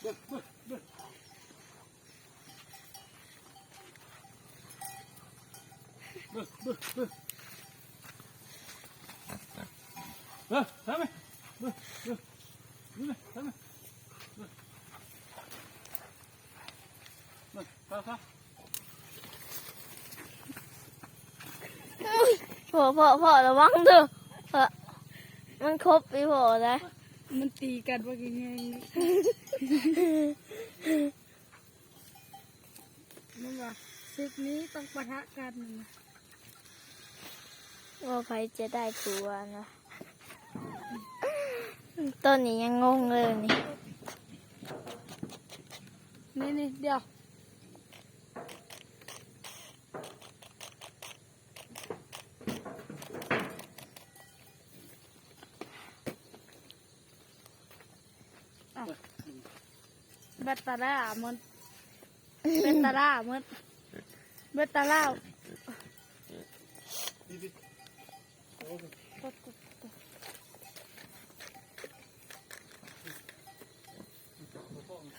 ເບິ່ງ ເບິ່ງ ເບິ່ງ ເບິ່ງ ເບິ່ງ ເບິ່ງ ເບິ່ງ ເບິ່ງ ເບິ່ງ ເບິ່ງ ເບິ່ງ ເບິ່ງ ເບິ່ງ ເບິ່ງ ເບິ່ງ ພໍ່ ພໍ່ ພໍ່ ລະວັງເດີ ເອີ ມັນຄົບອີ່ພໍ່ໄດ໋ ມັນຕີກັນວ່າແຮງໆ ມັນວ່າ ສຶກນີ້ຕ້ອງປະທະກັນ ວ່າໃຜຈະໄດ້ຜົວນະ ຕອນນີ້ຍັງງົງເລີຍນີ້ ນີ້ໆ ດຽວ ອ້າວ ແບັດຕາລາໝົດ ແບັດຕາລາໝົດ ແບັດຕາລາ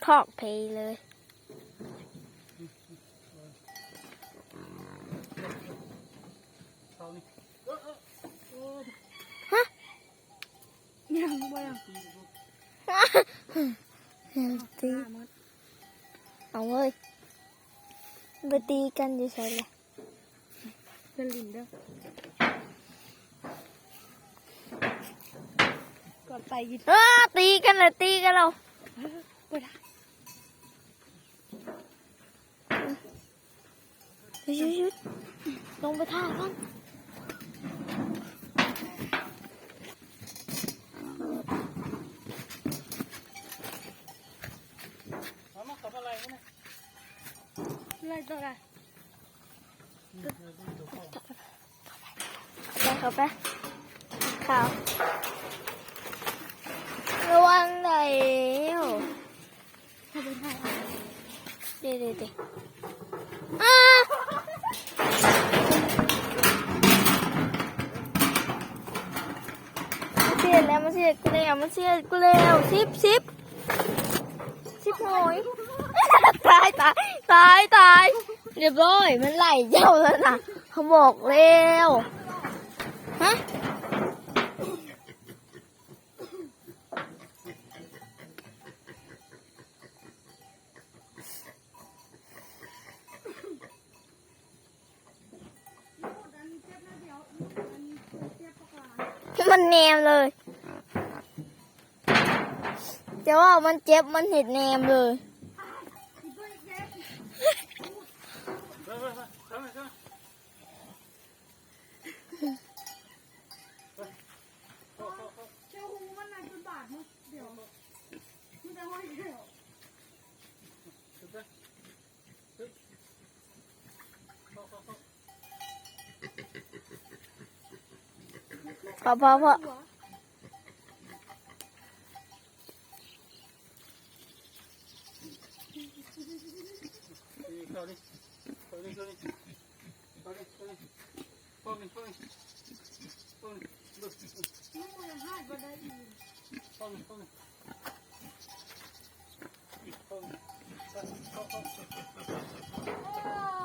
ຄອກເພເລີຍ. ຮະ ຍັງບໍ່ ຍັງ ຕີ ເອົາເວີຍ ໄປຕີກັນຢູ່ໃສລະ? ເພິ່ນຫຼິ້ນເດີ ກ່ອນໄປ ເອີ ຕີກັນແລ້ວ ຕີກັນແລ້ວ ບໍ່ໄດ້ ຢຸດ ຢຸດ ຫຼົງໄປຖ້າກ່ອນ ມາ ມາ ເຂົ້າມາໄລ່ມັນນະ ໄລ່ຕົວໃດ? ໄປ ເຂົ້າໄປ ເຂົ້າ ລະວັງໄດ້ ເດ້ໆໆ ອາ ມັນຊິເຮັດແລ້ວ ມັນຊິເຮັດກູແລ້ວ ມັນຊິເຮັດກູແລ້ວ ສິບ ສິບ ສິບໂຫຍ ຕາຍ ຕາຍ ຕາຍ ຕາຍ ລຽບຮ້ອຍ ມັນໄລ່ເຈົ້າແລ້ວນະ ເຂົາບອກແລ້ວ ຮະ. ມັນແນມເລີຍ ຈະວ່າມັນເຈັບ ມັນເຮັດແນມເລີຍ. ພໍ ພໍ ພໍ ເຂົ້ານີ້ ເຂົ້ານີ້ ເຂົ້ານີ້ ເຂົ້ານີ້ ເຂົ້ານີ້ ເຂົ້ານີ້ ເຂົ້ານີ້ ເຂົ້ານີ້ ເບິ່ງ ມັນບໍ່ຢາກໃຫ້ບໍ່ໄດ້ອີກ ເຂົ້ານີ້ ເຂົ້ານີ້ ເຂົ້ານີ້ ເຂົ້າ ເຂົ້າ ເຂົ້າ.